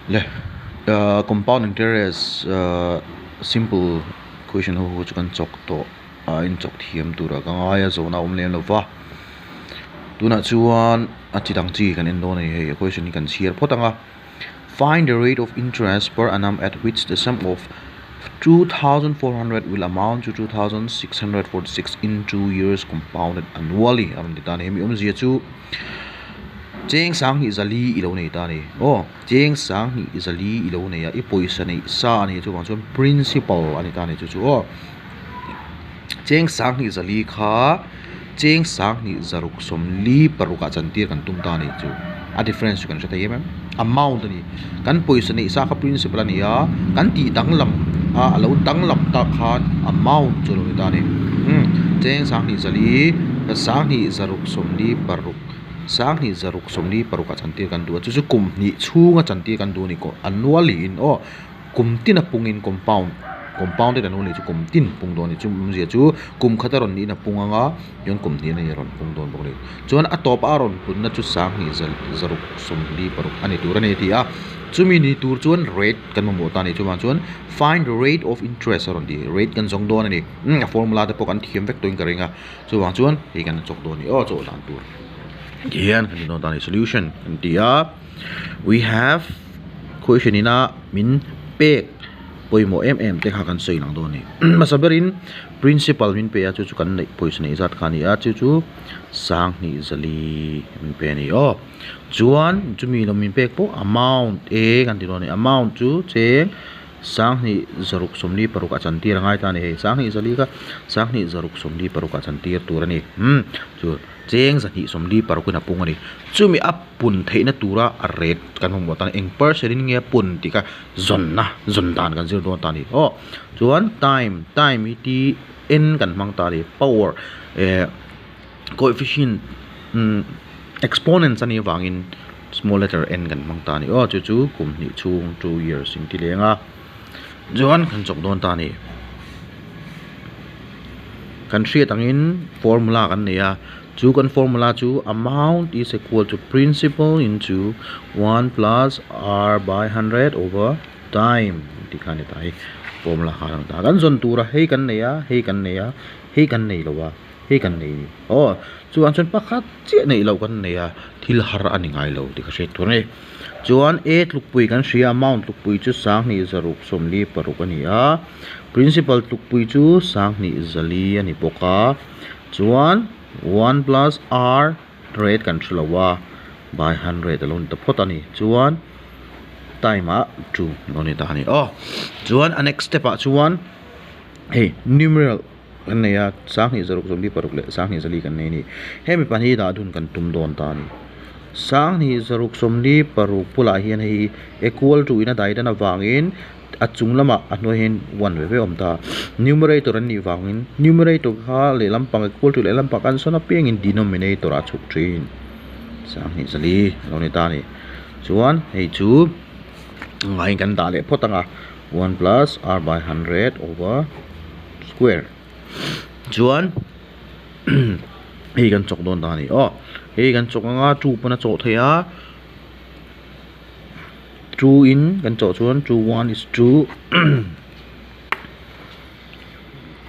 Le compound interest simple question ho ho chu kan chawk tawh a in chawk thiam tura ka ngai a zawhna a awm lem lo va tunah chuan a chi dang chi kan en dawn a ni hei a question hi kan chhiar phawt ang a find the rate of interest per annum at which the sum of 2400 will amount to 2646 in 2 years compounded annually a rawn ti ta a ni hemi awmzia chu cheng sang hnih zali i lo nei ta a ni aw cheng sang hnih zali i lo nei a i pawisa neih sa a ni chuvang chuan principal a ni ta a ni chu chu aw cheng sang hnih zali kha cheng sang hnih zaruk sawmli paruk ah chantir kan tum ta a ni chu a difference chu kan hre thei em em amount a ni kan pawisa neih sa kha principal a ni a kan tih danglam a a lo danglam tak khan amount chu a lo ni ta a ni umm cheng sang hnih zali sang hnih zaruk sawmli paruk sang hnih zaruk sawmli paruk ah chantir kan duh a chu chu kum hnih chhunga chantir kan duh a ni annually in aw kum tin a pungin compound compounded annually chu kum tin pung dawn a ni chu awmzia chu kum khat a rawn niin a pung anga chuan kum hnih a rawn pung dawn bawk a ni chuan a tawp a rawn punna chu sang hnih zaruk sawmli paruk a ni tur a ni a ti a chumi ni tur chuan rate kan mamawh ta a ni chuvang chuan find the rate of interest a rawn ti rate kan zawng dawn a ni a formula te pawh kan thiam vek tawhin ka ring a chuvang chuan hei kan chawk dawn a ni aw chawh dan tur hian kan ti dawn ta a ni solution kan ti a we have question ina min pek pawimawh em em te kha kan sawi lang dawn a ni hmasa berin principal min pe a chu chu kan neih pawisa neih zat kha a ni a chu chu sang hnih zali min pe a ni aw chuan chumi lo min pek pawh amount a kan ti dawn a ni amount chu cheng sang hnih zaruk sawmli paruk ah chantir a ngai ta a ni hei sang hnih zali kha sang hnih zaruk sawmli paruk ah chantir tur a ni umm chu cheng zahnih sawmli paruk in a pung a ni chumi a pun theihna tura a rate kan hmu tan eng percent in nge a pun tih kha zawnna zawn dan kan zir dawn ta a ni aw chuan time time hi t n kan hmang ta a ni power eh coefficient umm exponents a nih avangin small letter n kan hmang ta a ni aw chu chu kum hnih chhung 2 years in ti leng a chuan kan chawk dawn ta a ni kan hriat angin formula kan nei a chu kan formula chu amount is equal to principal into 1 plus r by 100 over time tih kha a ni ta hei formula kha a ni ta kan zawn tura hei kan nei a hei kan nei a hei kan nei lo a hei kan nei ni aw chuan chuan pakhat chiah neih loh kan nei a thil har a ni ngai lo tih ka hriat tur a ni chuan a tlukpui kan hria amount tlukpui chu sang hnih zaruk sawmli paruk a ni a principal tlukpui chu sang hnih zali a ni bawk a chuan 1 plus r rate kan hre lo a by 100 a lo ni ta phawt a ni chuan time ah 2 lo ni ta a ni aw chuan a next step ah chuan hei numeral kan nei a sang hnih zaruk sawmli paruk leh sang hnih zali kan nei a ni hemi pahnih dah dun kan tum dawn ta a ni sang hnih zaruk sawmli paruk bulah hian hei equal to in a dai dan avangin a chung lamah a hnuai hian 1 ve ve awm ta numerator an nih vangin numerator kha lehlam pang equal to lehlam pang kan sawn apiangin denominator ah chhuk thin sang hnih zali a lo ni ta a ni chuan hei chu ngaiin kan dah leh phawt anga 1 plus r by 100 over square chuan hei kan chawk dawn ta a ni aw hei kan chawk anga 2 pawn a chawh thei a 2 in kan chawh chuan 2 1 is 2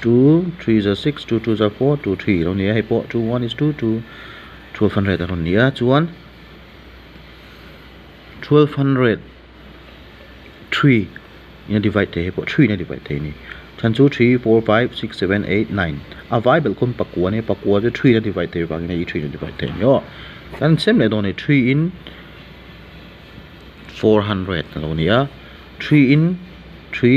2 3 is 6 2 2 is 4 2 3 lo ni a hei pawh 2 1 is 2 2 1200 a rawn ni a chuan 1200 3 in a divide thei hei pawh 3 in a divide thei a ni chhan chu 3 4 5 6 7 8 9 a vai belh khawn pakua ania pakua chu 3 in a divide thei vangin hei 3 in a divide thei a ni aw kan sem leh dawn a ni 3 in 400 a lo ni a 3 in 3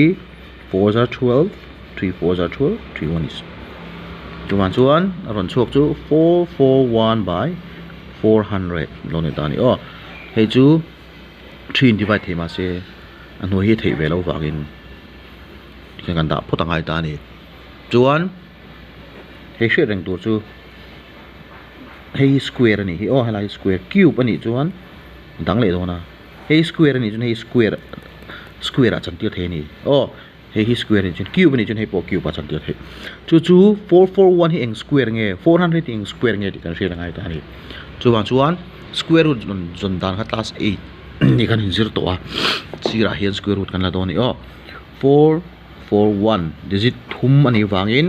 4 za 12 3 4 za 12 3 1 is chuvang chuan a rawn chhuak chu 4 4 1 by 400 lo ni ta a ni aw hei chu 3 in divide thei mahse a hnuai hi theih ve lo vangin tikhian kan dah phawt a ngai ta a ni chuan hei hriat reng tur chu hei square a nih hi aw helai square cube a nih chuan dang leh dawn a hei square a nih chuan hei square square ah chantir thei a ni aw hei hi square a nih chuan cube a nih chuan hei pawh cube ah chantir thei chu chu 441 hi eng square nge 400 hi eng square nge tih kan hriat a ngai ta a ni chuvang chuan square root zawn dan kha class 8. ni kan inzir tawh a sirah hian square root kan la dawn a ni aw 4 4 1 digit thum a nih vangin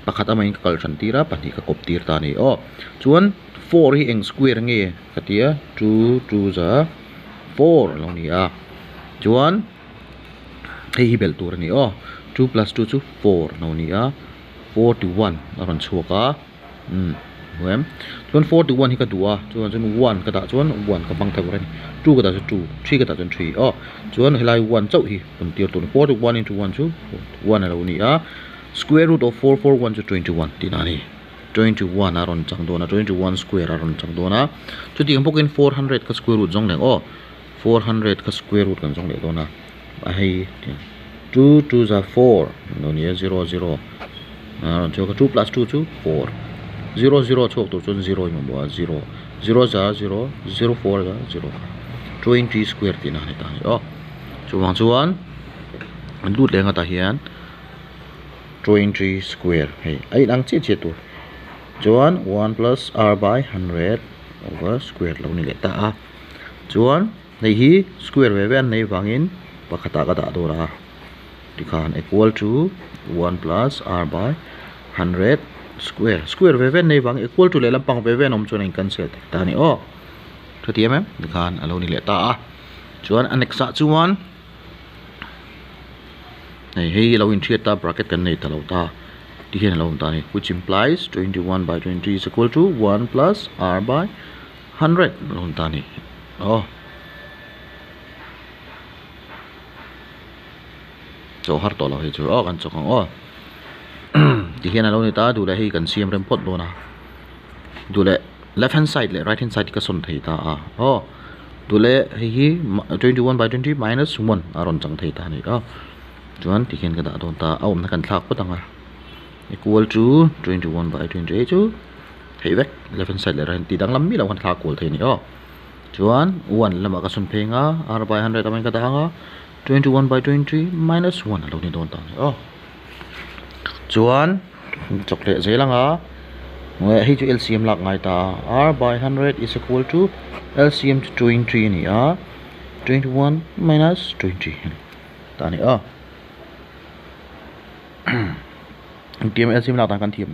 pakhat amahin ka kal hran tir a pahnih ka kawp tir ta a ni aw chuan 4 hi eng square nge ka ti a 2 2 za 4 a lo ni a chuan hei hi belh tur a ni aw 2 plus 2 chu 4 a lo ni a 41 a rawn chhuak a. Umm hmu em chuan 41 hi ka duh a chuan chuan one ka dah chuan one ka hmang thei bawk a ni two ka dah chuan two three ka dah chuan three aw chuan helai one chauh hi rawn tir tur a ni 41 into one chu one a lo ni a square root of 441 chu 21 tih na a ni 21 a rawn chang dawn a 21 square a rawn chang dawn a chutiang bawkin 400 ka square root zawng leh aw 400 ka square root kan zawng leh dawn a a hei 2 2 za 4 lo ni a 0 0 a rawn chhuak a 2 plus 2 chu 4 0 0 chhuak tur chuan 0 in mamawh a 0 0 za 0 0 4 za 0 20 square tihna a ni ta a ni aw chuvang chuan an lut leh ngawtah hian 20 square hei a inang chiah chiah tur chuan 1 plus r by 100 over square lo ni leh ta a chuan. Hei hi square ve ve an nei vangin pakhatah ka dah dawn a tikhan equal to 1 plus r by 100 square square ve ve an nei vangin equal to leh lampang ve ve an awm chuan a in cancel thei ta a ni aw hretih em em tikhan a lo ni leh ta a chuan a next ah chuan hei hei hi lo inhriat ta bracket kan nei ta lo ta ti hian a lo awm ta a ni which implies 21 by 20 is equal to 1 plus r by 100 a lo awm ta a ni. Aw. Chaw har tawh lo hei chu aw kan chawk ang aw. Ti hian a lo ni ta duh leh hei kan siam rem phawt dawn a. Duh leh left hand side leh right hand side ka sawn thei ta a aw. Duh leh hei hi 21 by 20 minus 1 a rawn chang thei ta a ni aw. Chuan ti hian ka dah dawn ta a awmna kan thlak phawt ang a. Equal to 21 by 20 chu theih vek left hand side leh right hand tih danglam miah lo khan thlak kual thei a ni aw. Chuan 1 lamah ka sawn phei ang a, r by 100 awmin ka dah ang a, 21 by 20 minus 1 a lo ni dawn ta a ni aw. Chuan chawk leh zel ang a, hei chu LCM lak ngai ta a, r by 100 is equal to LCM chu 20 a ni a, 21 minus 20 a ni ta a ni aw. Engtiang LCM lak dan kan thiam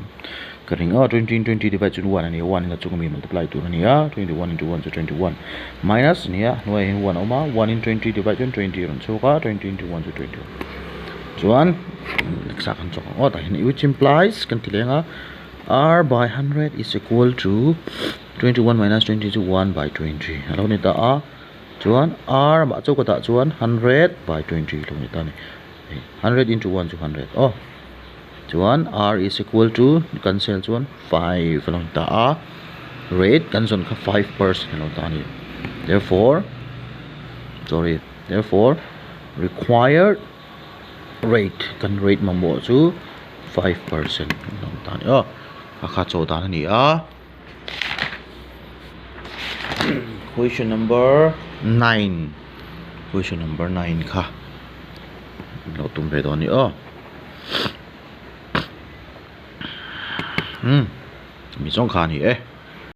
ka ring a 20 20 divide chuan 1 a ni a 1 in a chunga mi multiply tur a ni a 21 into 1 chu 21 minus a ni a hnuaiah hian 1 a awm a 1 in 20 divide chuan 20 a rawn chhuak a 20 into 1 chu 21 chuan next ah kan chawk ang aw tah hian which implies kan ti leng a r by 100 is equal to 21 minus 20 chu 1 by 20 a lo ni ta a chuan r mah chu ka dah chuan 100 by 20 a lo ni ta a ni. 100 into 1 chu 100 aw chuan r is equal to cancel chuan 5 a lo ni ta a rate kan zawn kha 5 percent a lo ta a ni therefore sorry therefore required rate kan rate mamawh chu 5 percent a lo ni ta a ni aw a kha chaw dan a ni a question number 9 question number 9 kha lo tum ve dawn a ni aw umm mi zawng kha a ni e.